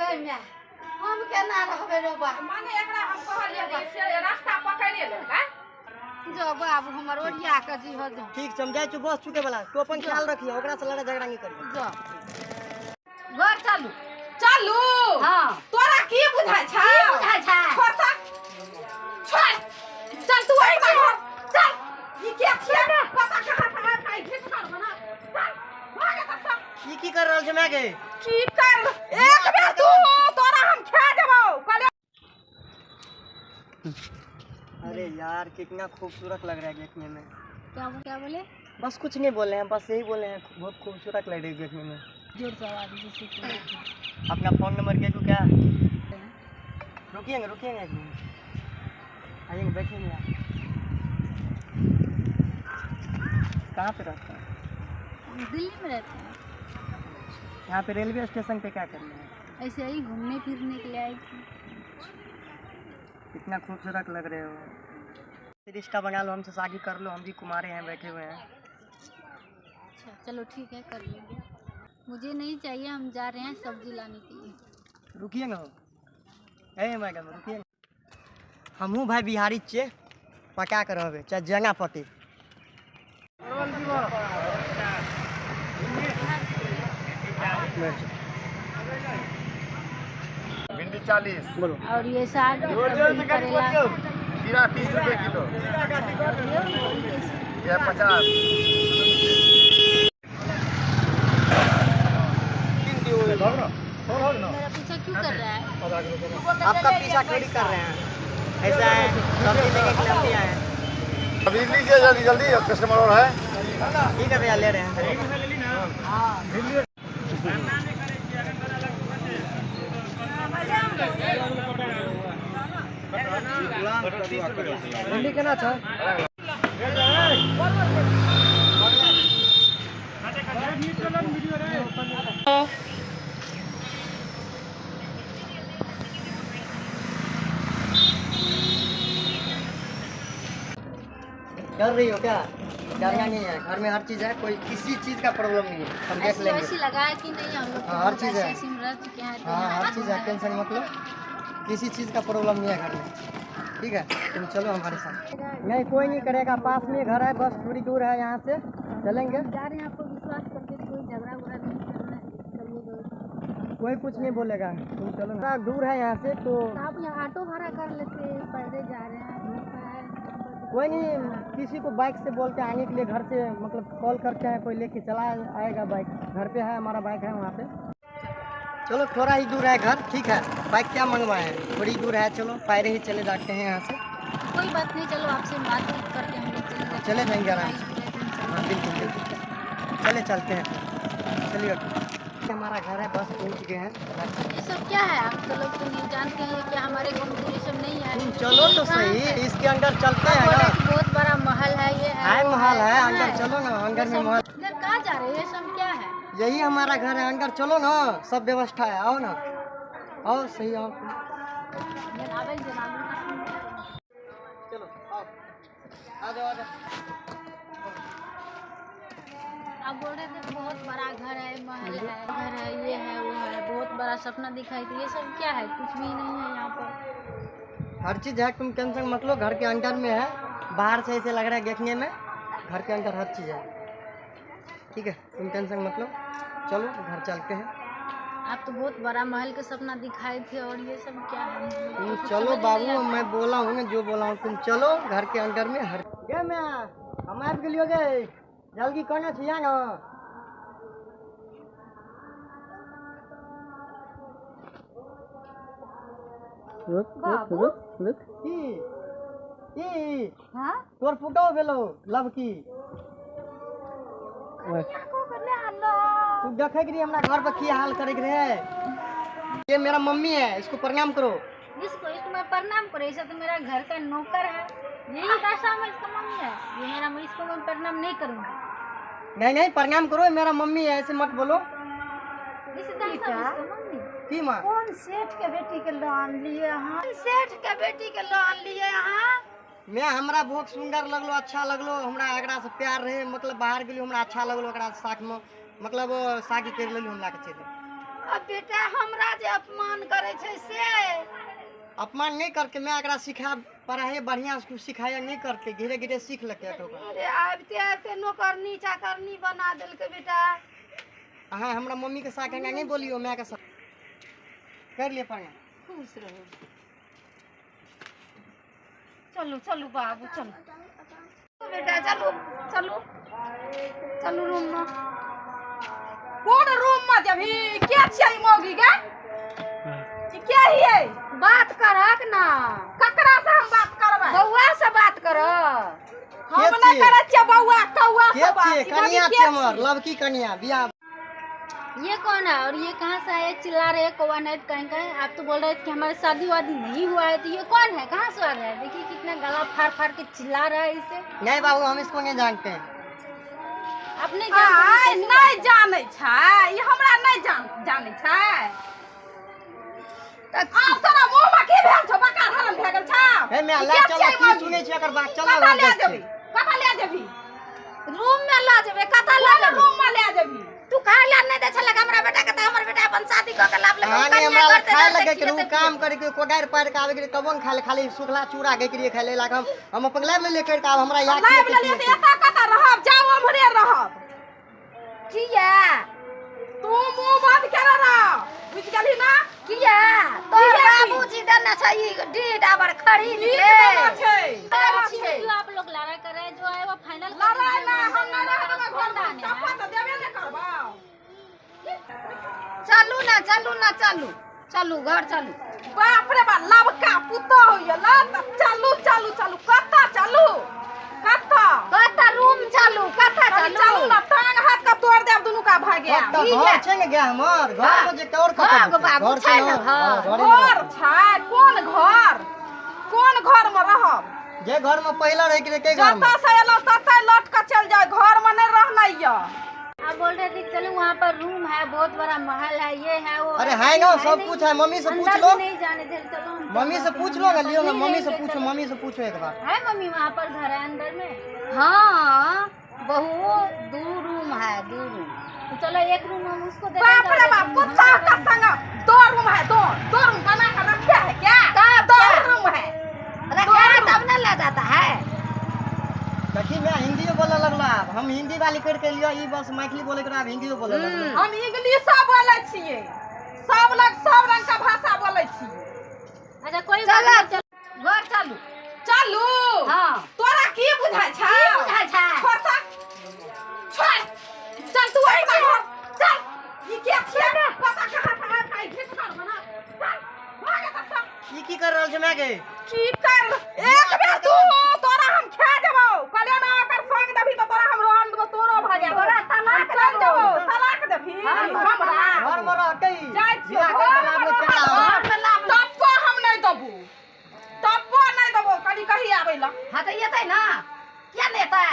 गय my, हम केना रहबै रे बा? माने एकरा हम कहलियै जे से रास्ता पकड़िए लेलकै। जो बाबू हमर ओरिया के जी हो जो। ठीक छै, हम जाइ छी बस छूटे वाला, तू अपन ख्याल रखियो, ओकरा से लड़ाई झगड़ा नहीं करियो। जो घर चलू। चलू। हाँ। तोरा की बुझाइ छै? की बुझाइ छै? छोड़ त, छोड़, चल तू एहि घर, चल। ई के छियै? पता कहाँ कहाँ खाइ घिसकर बना। चल भाग एतऽ सँ। ई की कर रहल छै my गे? की कर, एक बेर तू तोरा हम खा देबौ कहले। अरे यार कितना खूबसूरत लग रहा है देखने में। क्या क्या बोले? बस कुछ नहीं बोले हैं, बस यही बोले हैं, बहुत खूबसूरत लग रही है देखने में। जोर से आवाज जैसे कि अपना फोन नंबर दे दूं क्या? रुकिएंगे रुकिएंगे एक मिनट, आइएंगे बैठेंगे आप। कहाँ पे रहते हैं? दिल्ली में रहते हैं। यहाँ पे रेलवे स्टेशन पे क्या करने हैं? ऐसे ही घूमने फिरने के लिए आई थी। इतना खूबसूरत लग रहे हो, रिश्ता बना लो, हमसे शादी कर लो, हम भी कुमारे हैं बैठे हुए हैं। अच्छा चलो ठीक है, कर लेंगे। मुझे नहीं चाहिए, हम जा रहे हैं सब्जी लाने के लिए। रुकिए ना, ए मैडम रुकिए। हमहूँ भाई बिहारी छियै, पका के रहबै चाहे जेना पके। भिंडी 40। बोलो। और ये साग करेला खीरा 30 रुपए किलो, यह 50। मेरा पीछा क्यों कर रहा है? आपका पीछा थोड़ी कर रहे हैं, ऐसा है सब्जी लेने के लिए हम भी आए हैं। अभी लीजिए जल्दी जल्दी, कस्टमर और है। ठीक है भैया ले रहे हैं। भिंडी केना छै? डर रही हो क्या? डरना नहीं है, घर में हर चीज है, कोई किसी चीज का प्रॉब्लम नहीं है, हम देख ऐसी लेंगे। वैसी लगाया कि नहीं हम लोग? हाँ, हर चीज है। ऐसी में रह चुके हैं। हाँ हर चीज़ है, टेंशन मत लो, किसी चीज़ का प्रॉब्लम नहीं है घर में, ठीक है? तुम चलो हमारे साथ। नहीं कोई नहीं करेगा, पास में घर है, बस थोड़ी दूर है यहाँ से, चलेंगे। जा रहे हैं, आपको विश्वास करके कोई झगड़ा उगड़ा नहीं करना है, चलिए दोस्त। कोई कुछ नहीं बोलेगा, तुम चलो ना। दूर है यहाँ से तो आप यहाँ ऑटो भाड़ा कर लेते हैं, पैदल जा रहे हैं, धूप है। कोई नहीं, किसी को बाइक से बोलते आने के लिए, घर से मतलब कॉल करते हैं, कोई लेके चला आएगा बाइक, घर पे है हमारा बाइक है वहाँ पे। चलो थोड़ा ही दूर है घर, ठीक है, बाइक क्या मंगवाए हैं, थोड़ी दूर है, चलो पैरे ही चले जाते हैं यहाँ से। कोई बात नहीं, चलो आपसे बात करके हम लोग चले जाते हैं। चले जाएंगे आराम से। हाँ बिल्कुल बिल्कुल, चले चलते हैं, चलिए। हमारा घर है, बस पहुँच गए हैं। ये सब क्या है? आप तो लोग तो नहीं जानते हैं कि हमारे गाँव में ये सब नहीं है। तुम चलो तो सही, इसके अंदर चलते हैं ना। बहुत बड़ा महल है ये है महल है, अंदर चलो ना, अंदर में महल। इधर कहाँ जा रहे हैं? ये सब क्या है? यही हमारा घर है, अंदर चलो ना, सब व्यवस्था है, आओ ना, आओ सही आओ। चलो आओ, आ जाओ आ जाओ। आप बोल रहे थे बहुत बड़ा घर है, महल है, घर है, ये है वो है, बहुत बड़ा सपना दिखाई थी, ये सब क्या है? कुछ भी नहीं है यहाँ पर। हर चीज़ है, तुम टेंशन मत लो, घर के अंदर में है, बाहर से ऐसे लग रहा है देखने में, घर के अंदर हर चीज़ है, ठीक है, तुम टेंशन मत लो, चलो घर चलते हैं। आप तो बहुत बड़ा महल का सपना दिखाए थे और ये सब क्या है? तुम चलो बाबू, मैं बोला हूँ ना जो बोला हूँ, तुम चलो घर के अंदर में हर। मैं हम आबि गेलियो गे, जल्दी कोना छिया ना। रुक रुक रुक रुक। की की हां तोर फोटो भेलो लव की। तू देखे के हमरा घर पर की हाल करे के रहे। ये मेरा मम्मी है, इसको प्रणाम करो। इसको इसको मैं प्रणाम करो, ऐसा तो मेरा घर का नौकर है, यही दशा में इसका मम्मी है, ये मेरा, इसको मैं प्रणाम नहीं करूँगी। नहीं नहीं प्रणाम करो, मेरा मम्मी है, ऐसे मत बोलो। इस दशा में इसका मम्मी की माँ? कौन सेठ के बेटी के लोन लिए हाँ? सेठ के बेटी के लोन लिए हाँ? मैं हमरा बहुत सुंदर लगलो, अच्छा लगलो, हमरा एकरा से प्यार रहे, मतलब बाहर गेलियो हमरा अच्छा लगलो, एकरा साथ में मतलब शादी कर लेलियो, हमरा के चलि। अब बेटा हमरा जे अपमान करै छै से। अपमान नहीं करके मैं एकरा सिखा पढ़ाई बढ़िया से सिखाया नहीं करके धीरे धीरे सीख लेके ओकरा। अरे आबिते आबिते नौकरनी चाकरनी बना देलकै बेटा। अहाँ हमरा मम्मी के साथ एना नहीं बोलियो, my के साथ कर लिए प्रणाम। खुश रहू। चलू चलू बाबू चलू बेटा, चलू चलू चलू रूम में। कोन रूम में जेबही? के छियै ई मौगी गे? ई के हियै? बात करहक ना। ककरा से हम बात करबै? बौआ से बात कर। हम के नहि छियै? करै छियै बौआ कौआ के से बात। छियै? ई मौगी कनिया के छियै हमर, छियै? लवकी कनिया बियाह। ये कौन है और ये कहाँ से आया चिल्ला रहे कौआ नहीं कहीं कहीं? आप तो बोल रहे थे कि हमारे शादी वादी नहीं हुआ है, तो ये कौन है, कहाँ से आ रहा है? देखिए कितना गला फाड़ फाड़ के चिल्ला रहा है इसे। नहीं बाबू, हम इसको नहीं जानते हैं। आप नहीं जानते आय कैसे नहि जानै छै ई, हमरा नहि जानै छै। आब तोरा मुँह में की भेल छौ? बकार हरन भए गेल छौ? हे मैं ई अल्लाह के चलो छियै की मौगी? सुनै छी एकर बात, चलो कतऽ घर ले जाइ छी। जेबही? कतऽ ले जेबही? रूम में लऽ जेबै। कतऽ लऽ कोन जेबै? रूम में ले जेबही? तू खाय ला नहीं दै छलक हमरा बेटा के, तऽ हमर बेटा अपन शादी कऽ के लाभ लेलक। अहाँ ने कनिया हमरा लग करते खाय धरते लगे के खिएते रहू, काम करे के कोदारि पारि के आबे के तबो ने खाय ले, खाली सुखला चूड़ा के लिए खाय ले लाग। हम अपन लाइव ले कर के आब हमरा यहाँ लाइव लेलियै तऽ एतऽ कतऽ रहब? जाउ ओम्हरे रहब। किया? तू मुँह बंद केने रह, बुझि गेलही ना? किया? तोहर किया की? बाबूजी देने छै ई डीड आबर खरीद नीक के। देने छै। बात? क्यों आप लोग लड़ाई कर रहे हैं? जो है वो फाइनल कर लड़ाइ दीजिए, ना हमारे हम नहि रहै देबै हमारा घरमे। आने हैं। टप्पा तऽ देबे नहि करबौ। चलू ना, चलू ना, चलू चलू घर चलू। बाप रे बा, लबका पुतोह होइए ल तऽ चलू चलू चलू। कतऽ चलू? कतऽ? कतऽ रूम चलू, कतऽ कनी चलू? चलू ना, टांग हाथ के तोड़ देब दुनू का भागे। कतऽ घर छै ने गे हमर घर में जे और कतऽ हाँ, जेतै? बाबू, घर छै ने ने, घर। हाँ, घरे में घर छै? कोन घर? कोन घर में रहब? जे घर में पहिला रहे के रहे, के घर में जतऽ से एलहुँ ततऽ लौट के चलि जाउ, घर में नहि रहनाइ यऽ। आप बोल रहे थे चलो वहाँ पर रूम है, बहुत बड़ा महल है, ये है वो अरे है, है ना, है सब नहीं। कुछ है, मम्मी से पूछ अंदर लो। भी नहीं जाने दे, चलो हम मम्मी से चलते पूछ हैं, लो ना, हम लियो ना, नहीं मम्मी से रहेंगे, पूछो, चलो। मम्मी से पूछो एक बार। है मम्मी वहाँ पर घर है अंदर में? हाँ बहू, दू रूम है, दू रूम। तो चलो एक रूम हम उसको दे बाप देंगे रे और एक बाप, रूम हम कुत्ता दे का देंगे। संग दो रूम है, दो दो रूम बना कर रखे है क्या? तब दो क्या? रूम है। रखे है तब न ले जाता है। देखी मैं हिंदियो बोले लगलो आब, हम हिंदी वाली कर के लियो, ई बस मैथिली बोले के आब हिंदियो बोले लगलो। हम इंग्लिशो बोलै छियै, सब लग सब रंग के भाषा बोलै छियै। अच्छा कोई बात चलो नहीं, चलो। घर चलू। चलू? हाँ। तोरा की बुझाइ छौ? की बुझाइ छै? छोड़ तऽ, छोड़, चल तू एहि घर चल। ई के छियै? कतऽ कहाँ से आयल छै? घिसगर बना चल, भाग एतऽ सँ। ई की कर रहल छै my गे? की कर? एक बेर तू तोरा हम खा देबौ। कहलियै ना ओकर संग देबही तऽ तोरा हम रहन देबौ, तोरो भऽ जायत। तोरा तलाक चल देबौ। देबौ, तलाक देबही हाँ, हमरा? घर में रहते ही जाइ छियौ बियाह कर के लाबले चला आब। घर में लाभ। टप्पो हम नहि देबौ, टप्पो नहि देबौ। कनी कही आबै लए। हाँ तऽ एतै ना, किया नहि एतै?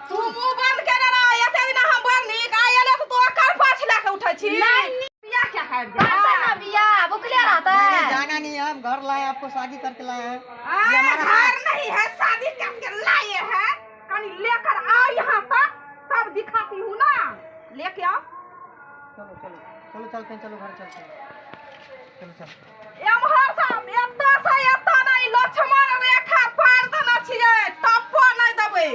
तू मुँह बंद केने रह। एते दिना हम बड़ नीक आइ एले तऽ तू ओकर पाछ लए के उठै छी। नहीं। बियाह क्या खाबि करतै जा ना बियाह, भुखले रहतै? नहीं, नहीं, जाना नहीं है, हम घर लाए आपको शादी करके लाए हैं। आ, ये हमारा घर नहीं है, शादी करके लाए हैं। कनी लेकर आओ यहाँ तक, तब दिखाती हूँ ना, लेके आओ। चलो चलो चलो चलते हैं, चलो घर चलते हैं, चलो चलो। एम्हर से एतऽ से एतऽ नहि लक्ष्मण रेखा पार देने छियै, टप्पो नहि देबै।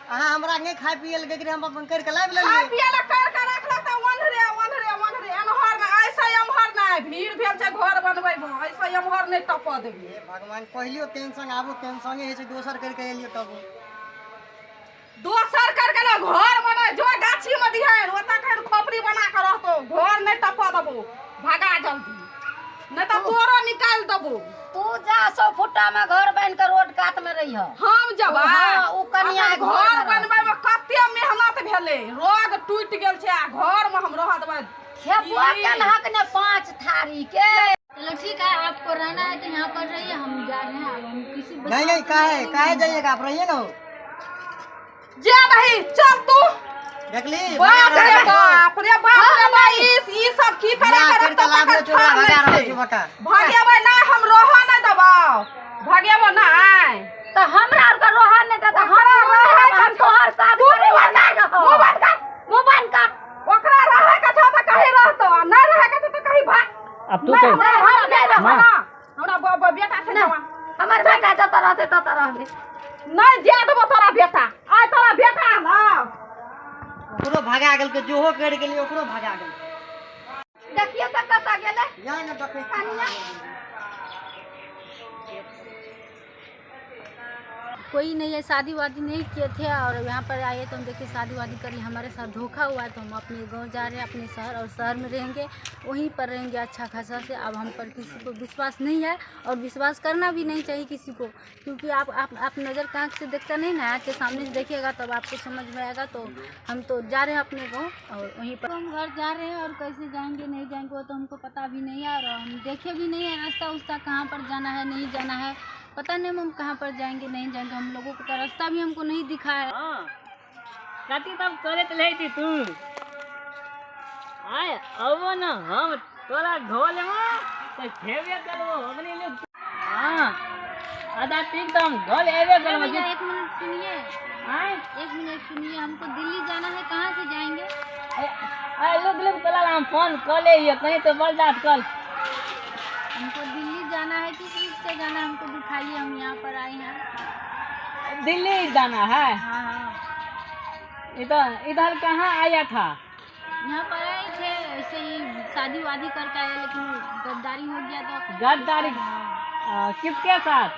अहाँ हमरा नहीं खाय पिए लगे के हम अपन कर के लाबि खाय लेलियै। पिए लए कर के रखलक तऽ ओन्हरे ओन्हरे ओन्हरे एम्हर नहि, ऐसे एम्हर नहि। भीड़ भेल छै घर बनबै मे, ऐसे एम्हर नहि टपऽ देबै। हे भगवान, पहिलियो टेंशन आबो टेंशने होइ छै, दोसर करके एलियो तब दोसर करके ने घर बने जो गाछी में दिहन ओतऽ कहीं खोपड़ी बना के रहतो, घर नहि टपऽ देबो। भगा जल्दी, नहि तऽ तोरो निकालि देबो। तू जा 100 फुटा में घर बन के रोड कात में रही। हम जबै? हाँ, उ कनिया अखन घर घर में रहतै। बनबै में कते मेहनत भेलै, रोग टूटि गेल छै आ घर में हम रह देबै? खेबो केलहक ने 5 थारी के। चलो ठीक है, आपको रहना है तो यहाँ पर रहिए, हम जा रहे हैं। अब हम किसी नहीं नहीं, काहे काहे जाइएगा, आप रहिए ना। जे रही, चल तू। देखली बाप रे बाप रे बाप रे बाप, ई सब की करे बियाह करे कर के लाबले चोरा भगा रहल छै बका। भगेबै नहि, हम रह नहि देबौ, भगेबो नहि। तऽ हमरा आर के रहऽ नहि देतै। ओकरा हम रहै के हम तोहर साथ तू करे मुँह बंद नहि कर, रहब। मुँह बंद कर, मुँह बंद कर। ओकरा रहै के छौ तऽ कहीं रहतौ, आ नहि अब तू कह। हम नहीं रहबो ना, हमरा बेटा छै जवान। हमर बेटा जतऽ रहतै ततऽ रहबै। नहीं जे देबो तोरा बेटा, आइ तोरा बेटा ना ओकरो भगा गेल के जोहो कर गेली, ओकरो भगा गेल। देखियो त कतऽ गेलै। या ने देखै कोई नहीं है, शादी वादी नहीं किए थे और यहाँ पर आए तो हम देखिए शादी वादी कर ली, हमारे साथ धोखा हुआ है। तो हम अपने गांव जा रहे हैं, अपने शहर, और शहर में रहेंगे, वहीं पर रहेंगे अच्छा खासा से। अब हम पर किसी को विश्वास नहीं है और विश्वास करना भी नहीं चाहिए किसी को, क्योंकि आप आप, आप नज़र कांख से देखता नहीं ना, आँख के सामने से देखिएगा तब आपको समझ में आएगा। तो हम तो जा रहे हैं अपने गाँव और वहीं पर हम घर जा रहे हैं और कैसे जाएँगे नहीं जाएंगे वो तो हमको पता भी नहीं है और हम देखे भी नहीं है रास्ता उस्ता कहाँ पर जाना है नहीं जाना है, पता नहीं हम कहाँ पर जाएंगे नहीं जाएंगे। हम लोगों का रास्ता भी हमको नहीं दिखा है। हाँ, कथी तब करत रही तू? आय अबो ना हम तोरा घोल में तो खेबे करबो हमनी लोग। हां आधा ठीक तो हम घोल एबे करबो। एक मिनट सुनिए, आय एक मिनट सुनिए, हमको दिल्ली जाना है, कहाँ से जाएंगे? आय लोग लोग तोला हम फोन कर ले कहीं तो बोल जात कल। हमको दिल्ली जाना है, किस रूट से जाना है हमको दिखाइए, हम यहाँ पर आए हैं। दिल्ली जाना है? हाँ हाँ। इधर इधर कहाँ आया था? यहाँ पर आए थे ऐसे ही शादी वादी करके आए, लेकिन गद्दारी हो गया तो। गद्दारी किसके साथ?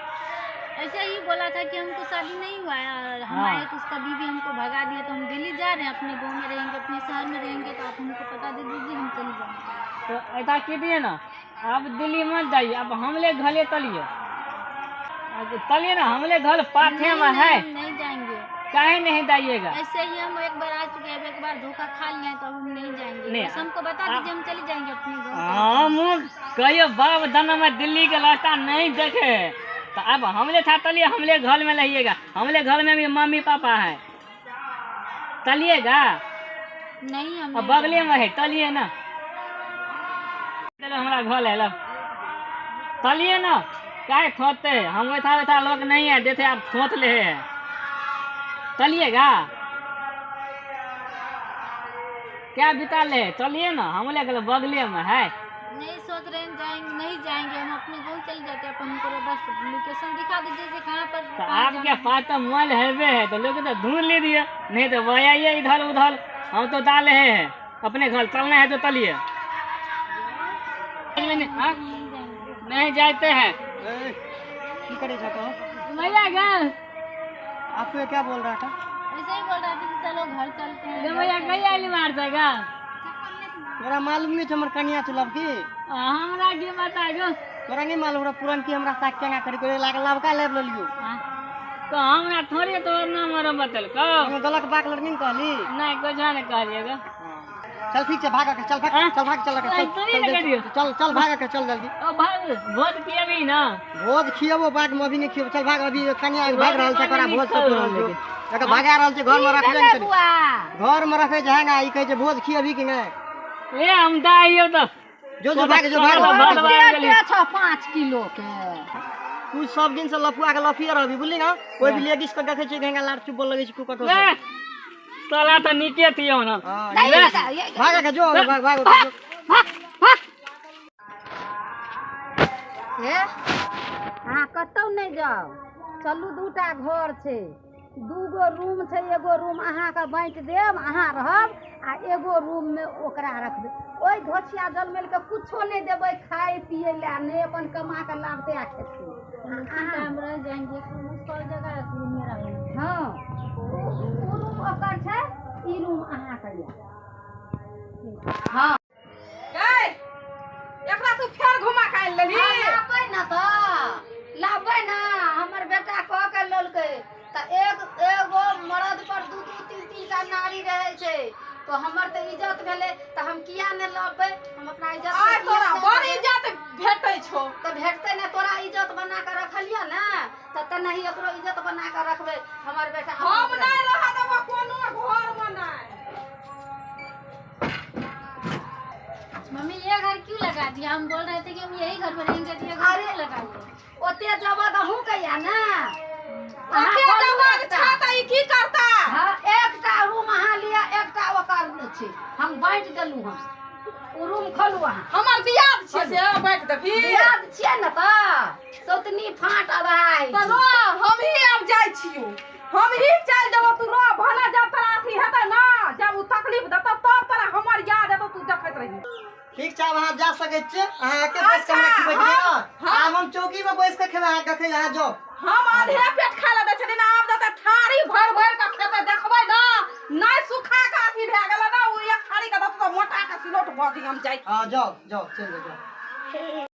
ऐसे ही बोला था कि हमको शादी नहीं हुआ है और हम आए तो उसका बीवी हमको भगा दिया, तो हम दिल्ली जा रहे हैं, अपने गाँव में रहेंगे, अपने शहर में रहेंगे, तो आप हमको पता दे दीजिए, हम चले जाएंगे। तो ऐसा कीजिए ना, आप दिल्ली मत जाइए, अब हमले घले तलिए तलिए ना, हमले घर पाथे में है। नहीं जाएंगे। काहे नहीं जाइएगा? ऐसे ही हम एक बार आ चुके हैं, एक बार धोखा खा लिया है तो अब हम नहीं जाएंगे। नहीं, बस हमको बता दीजिए, हम चले जाएंगे अपने गाँव। हम कहियो बाप दाना में दिल्ली के रास्ता नहीं देखे, तो अब हमले था तलिए, हमले घर में रहिएगा, हमले घर में भी मम्मी पापा है, तलिएगा नहीं? हम अब बगले में है, तलिए ना, चलो हमारा घर है, लो तलिए ना, क्या खोते हम वैसा वैसा लोग नहीं है जैसे आप सोच ले हैं, चलिएगा क्या बिता ले, चलिए ना, हम ले बगले में है। नहीं सोच रहे हैं जाएंगे नहीं जाएंगे, हम अपने गाँव चले जाते हैं, अपन हमको बस लोकेशन दिखा दीजिए कहाँ पर। तो आपके पास तो मोबाइल हैवे है तो लोग तो ढूंढ लीजिए, नहीं तो वह आइए इधर उधर, हम तो डाले हैं अपने घर, चलना है तो चलिए। नहीं जाते हैं। की करे जाता हो भैया गए? आपको ये क्या बोल रहा था? ऐसे ही बोल रहा था कि चलो घर चलते हैं। भैया गई आली मार देगा। तोरा मालूम नहीं हमर कनिया चलब की? हमरा के बता गो। तोरा नहीं मालूम हमरा पुरन की हमरा साथ केना करी करे लागल लबका लेब लेलियो। तो हमरा थोड़ी तोर नाम आरो बतल को। हम गलत बात लड़नी कहली? नहीं कुछ नहीं कहलिए गो। चल ठीक है, भाग के चल, भाग चल, भाग चल चल चल चल भाग के चल जल्दी। ओ भाग भोज खियाबी ना? भोज खियाबो बाद में, अभी नहीं खियाबो, चल भाग अभी कनिया भाग रहल छै, करा भोज सब रहल छै, एका भागा रहल छै, घर में रखले नहीं, घर में रखे छै ना, ई कहै छै भोज खियाबी कि नहीं? ए हम दाइयो तो जो जो भाग जो भाग छ 5 किलो के तू सब दिन से लफुआ के लफिया रहबी, बुझली ना? कोई भी लेडीज के देखै छै घेंगा लार चुप लगै छै कुकटो से। तोला तो नीचे थियो ना। भाग के जो भाग भाग भाग भाग। हे अहाँ कतौ नहि जाउ, चलू दूटा घर छै, दूगो रूम छै, एगो रूम अहाँके बाँटि देब, अहाँ रहब, आ एगो रूममे ओकरा रखबै। ओहि धोछिया जलमेल के कुछो नहि देबै खाय पियै लए, नहि अपन कमा के लाबतै आ खेतै। हम रह जाएंगे उसको जगह रूम में रहेंगे। हाँ ओ रूम ओकर छै, ई रूम अहाँके यऽ। हाँ एकरा तू फेर घुमा के आनि लेलही? लाबै ना तऽ लाबै ना, हमर बेटा कह के लेलकै तऽ एक एगो मर्द पर दू दू तीन तीन टा नारी रहै छै, तो हमर तऽ इज्जत भेलै, तऽ हम किया नहि लबै, हम अपना इज्जत आइ तोरा बड़ इज्जत भेटै छौ। तऽ भेटतै ने, तोरा इज्जत बना के रखलियै ने, तऽ तेनाही एकरो इज्जत बना के रखबै। हमर बेटा हम नहि रह देबो कोनो घर में नहि। मम्मी ये घर क्यों लगा दिया? हम बोल रहे थे कि हम यही घर में रहेंगे, ये घर क्यों लगा दिया? ओते जबद अहूँ के या ना, ओते जबद छा त ई की करता? हां एकटा रूम अहाँ लिया, एकटा ओकर छै, हम बाँटि देलहुँ हन। ओ रूम खोलू अहाँ। हमर दियाद छियै से बाँटि देबही? दियाद छियै ने तऽ सौतनी फाट आधा हइ। तऽ रह, हमही आब जाइ छियौ, हमही चलि जेबौ, तू रह। भले जब तोरा अथी हेतै ने, जब ओ तकलीफ देतौ तब तोरा हमर याद एतौ, तू देखैत रही। ठीक छै, आब अहाँ जा सकै छियै। अहाँ एके बैस कऽ हमरा अच्छा, खिबैत रहियै ने। हाँ। आब हम चौकी पर बैस कऽ खेबै अहाँ कखन अहाँ जाउ। हम आधे पेट खाय लए दै छलियै ने, आब देतै थारी भरि भरि कऽ खेतै, देखबै ने। नहि सुखा कऽ अथी भए गेलै ने, ओ एक थारी के देतौ तऽ मोटा कऽ सिलौट भऽ जइयै। हम जाइ। हँ, जाउ जाउ, चलि जाउ, जाउ।